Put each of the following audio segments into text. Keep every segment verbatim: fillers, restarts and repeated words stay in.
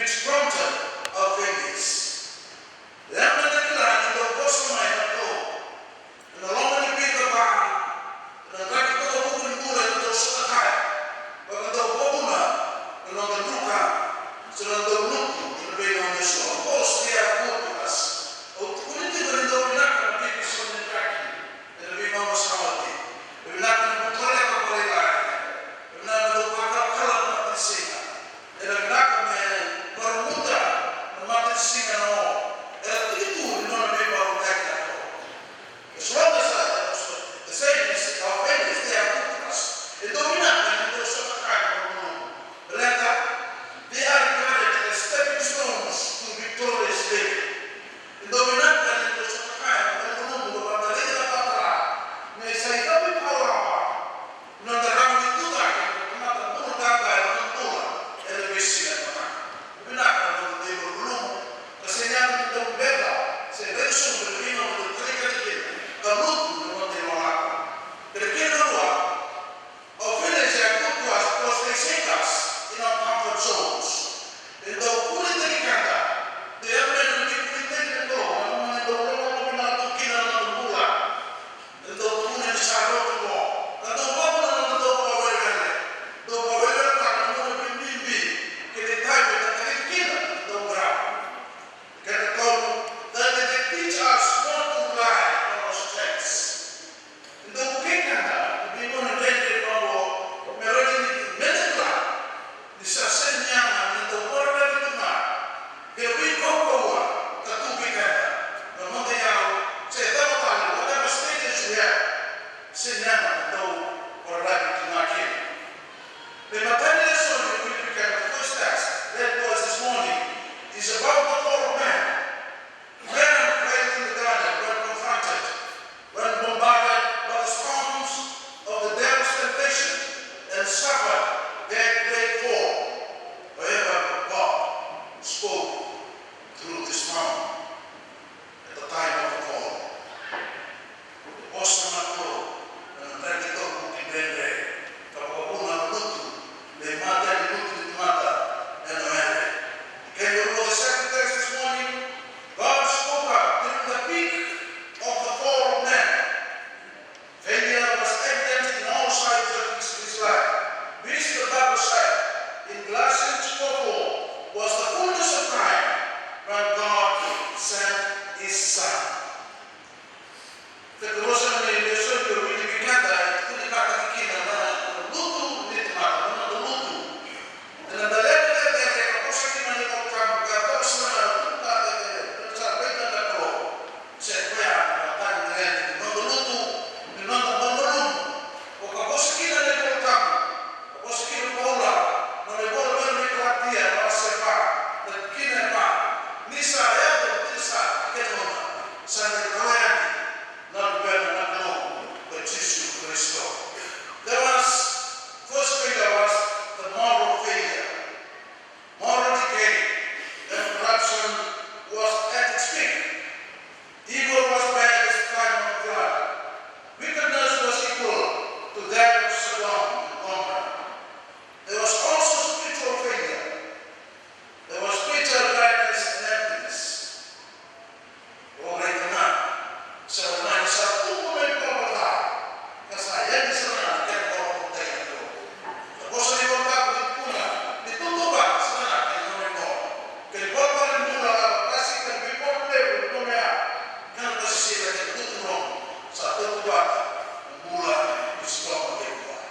Prompted our failures. Levu na kila ni dau vosa mai na Kalou ena loma ni veika va, ena draki totoka ni bula eda dau sota kaya. Vakadau vakavuna na noda druka, se na noda lutu ena veigauna eso. Of course, they are good to us. Au tukuna tiko ni dau vinaka na veivosaki ni draki ena veigauna sa oti. E vinaka na buturaleka vakalailai. E vinaka na dau vakalakalaka na matanisiga. Era vinaka me maroroi na matanisiga na o. Era tiki tu ni nona veivakarautaki na o. As long as, uh, the same is our failures, they are good to us. E dau vinaka ni dau sota kaya na malumalumu. Baleta, they are regarded as stepping stones to victorious living. E dau vinaka ni dau sota kaya na malumalumu, dau vakaraica na vakatara. Me sa itavi pawawa. Noda rawa ni tucake na tamata bula qaqa ena noda bula ena veisiga e mataka. Vinaka na noda dau malumalumu, ka sega ni dau beca se raica sobu ena veigauna eda taleitaki kina ka lutu na noda ilakolako. Kena ikarua, our failures are good to us because they shake us in our comfort zones. E dau kureitaki keda. Dua na ka e dau kureitaki na Kalou, na gauna e dau loloma vinaka tu kina na noda bula. E dau tukuna ni sa rauta qo. Ka dau vakavuna na noda dau vakawelewele. Dau vakaweleweletaka na gauna bibi, kei na itavi eda taleitaki kina na dau qarava. Kena ikatolu, that they teach us not to rely on our strengths. E dau vukei keda na veigauna dredre vaqo me rawa ni da kila ni sa sega ni yaga ni da vakararavi tu ga vei ira na veikaukauwa ka tu vei keda. Na noda iyau se cava tale, whatever status we have, sega ni yaga ni da vakararavi tu ga kina. Na imatai ni lesoni e wili vei keda, the first text read to us this morning, is about the fall of man. Man failed in the garden when confronted, when bombarded by the storms of the devil's temptation, and suffered that great fall. However, God spoke through this man at the time of the fall. Vosa na Kalou ena draki totoka ni dredre, ka vakavuna na lutu, na imatai ni lutu ni tamata ena were. Can you know the second text this morning? God spoke up during the peak of the fall of man. Failure was evident in all sides of his, his life. This, the Bible said in Galatians four four, was the fullness of time when God sent his Son. Kena ikarua ni lesoni e wili vei keda, e tukuni vata kina na lutu ni tamata, na noda lutu. Ena dela ni cecere ka vosa kina na iVolatabu, ka yaco sara na tubu ka cecere, na sa raica na Kalou. Se koya na imatai ni levu ni noda lutu, ni noda malumalumu. O ka vosa kina na iVolatabu, ka vosa kina o Paula, na nona ivola vei ira na Kalatia, na wase va, na tikina e va. Ni sa yaco, ni sa, kena gauna sa qai kala yani na Luvena na Kalou, ko Jisu Karisito. There was, first failure was the moral failure. Moral decay and corruption was at its peak. Evil was bad as the time of the flood. Wickedness was equal to that of Sodom and Gomorrah. There was also spiritual failure. There was spiritual dryness and emptiness. Au raica ga sara ga ni sa tubu na ivola ca, ka sa yali sara ga na kena vakabauta na Kalou. Na vosa ni iVolatabu e tukuna ni tautauvata sara ga kei na nona ivola. Kei na ivola ni bula, a basika na veivola levu ni nona ya, ka na basika na kena tubu, sa tautauvata na bula ni Sodoma kei Gomora.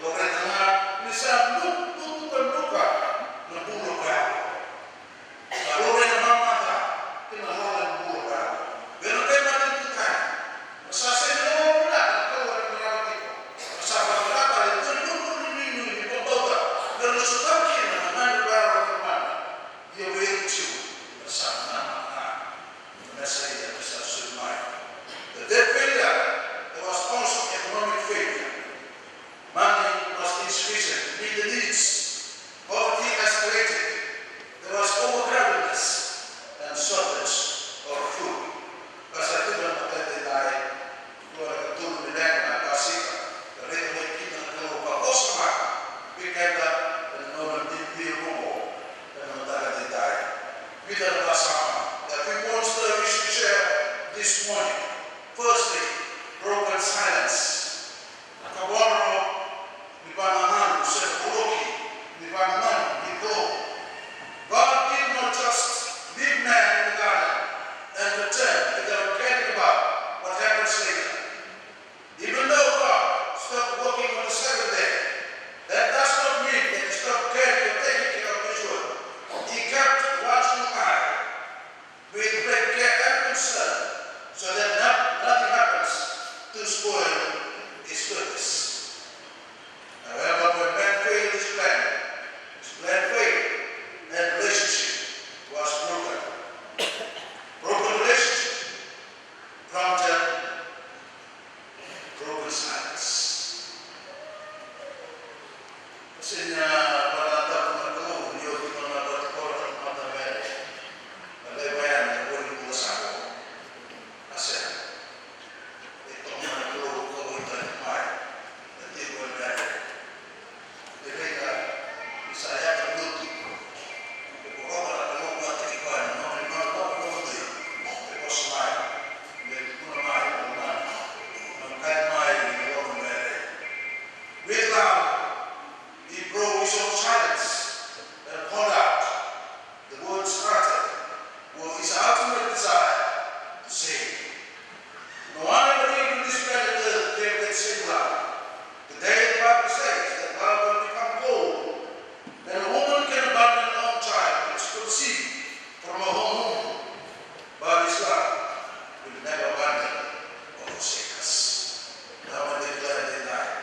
Au raica ga ni sa tubu, tubu ka druka na bula o koya. Sa rau raica mamaca kina na lala ni bula o koya. Vei ira na kai matanitu tani, na sa sega ni loloma vinaka na Kalou ena marama tiko. Na sa vakayagataka e dua na inuinui ni vakabauta me ra sotava kina na gane vakayalo ni Tamada. Ia vei ira na Jiu, na sa nanamaki ga na Mesaia me sa solia mai. The third failure, there was also economic failure. Money was insufficient to meet the needs. Poverty escalated. There was overcrowdedness and shortage of food. Ka sa tu na matete dai, dua na ikatolu ni leqa na basika, ka raica mai kina na Kalou ka vosa vata vei keda ena nona bibi oqo, ena mataka There are a few points that I wish to share this morning. Firstly, broken silence. Cakacaka ni vakanananu se boloki ni vakanananu ni Kalou. God did not just leave man in the garden and pretend that they were caring about what happens later. Even though God stopped working on the seventh day, that does not mean that he stopped caring or taking care of his work. He kept watching by with great care and concern so that no, nothing happens to spoil his purpose. However, when man failed his plan, his plan failed and relationship was broken. Broken relationship prompted broken silence. Sina wala tapu na Kalou ni oti nona vakatikora na tamata mere. Na laiva yani na voli bula sako. Asea. E toka na Kalou ka voli tani mai. Na tiko na mere. E raica ni sa yaco na lotu. E ko roka na Kalou vata kei koya na nona i malu vakamalua. E vosa mai. Me tukuna mai na lomana. Na kai mai na loma mere. With love, he broke his own silence and called out the words uttered were his ultimate desire to save. No one ever lived on this planet Earth gave that same love. Today, the Bible says that love will become cold, and a woman can abandon her own child which conceived from her own womb. But his love will never abandon or forsake us. Now, when they declare they die,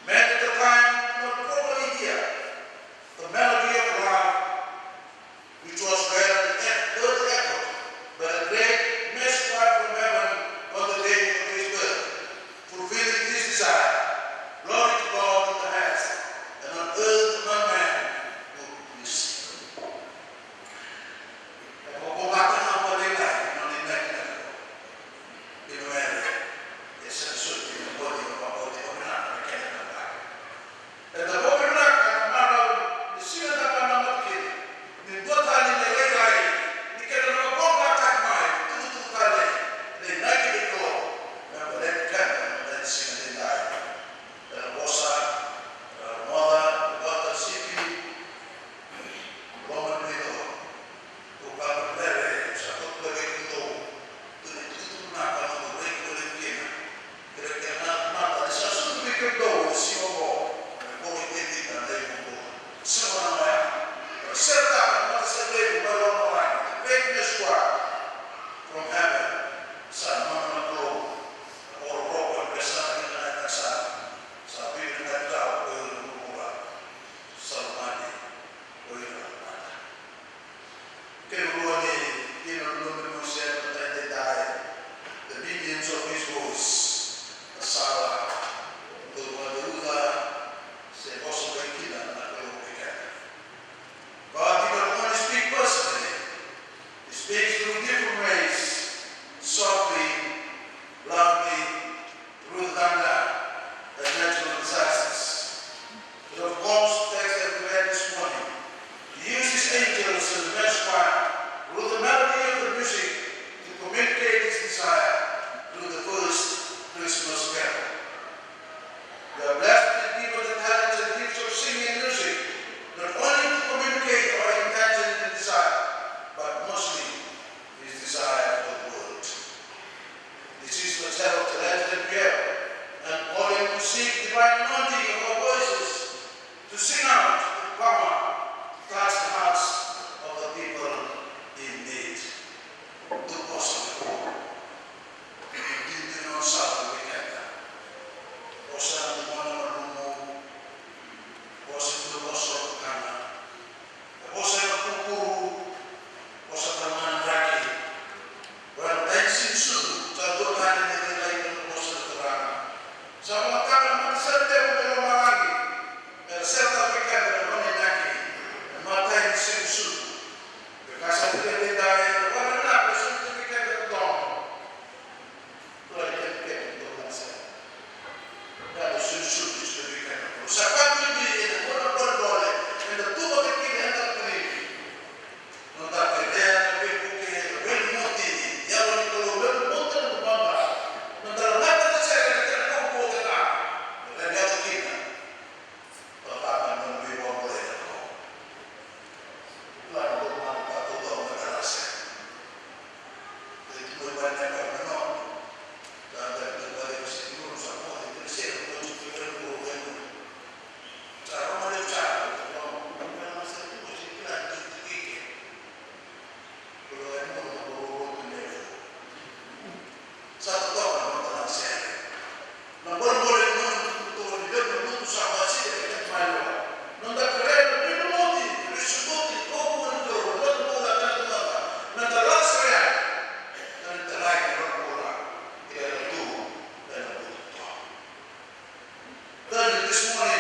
Many a times not properly hear the melody of love, which was heard, heard echoed by the great message from heaven on the day of his birth, fulfilling his desire. Glory to God in the highest, and on earth among men good peace. E vakabauta na bula lailai na nona inaki na Kalou. Io, e sega soti na bula ni vakabauta, vakabauta vinaka na kena tabaki. Eda vakabauta vinaka na marau ni Siga Tabu na matakina ni dua tale na ilailai ni kena vakabauta mai, tukutuku tale na inaki ni Kalou me baleti keda na siga nidai. Era vosa, era moca, era vata sipi, loma ni veido. Ko ka rere, sa koto vei kemudou, dou ni tukutuku vinaka na nomu reki voli kina. Kere kere na mata ni sa sucu vei kemudou e siga oqo, me voli kei Tevita na iVakabula. Sega na maya. Seretaka na mata se levu mai loma lagi, the great message from heaven. Sa nona na Kalou. God did not only speak personally, he speaks through different ways, softly, loudly, through thunder and natural disasters. But of course, the text that we read this morning, he used his angels and the mass choir through the melody of the music to communicate his desire through the first Christmas carol. We are blessed to be given the talents and gifts of singing and music, not only to communicate our intention and desire, but mostly his desire for the world. This is the tale of the Latter-day Prayer and calling to seek divine anointing of our voices, to sing out the power, touch the hearts of the people in need. Tukuso, didina o sa tu vei keda. O sa tu mana malumu, o sa tu o sa kana. Vosa ena kukuru, this morning.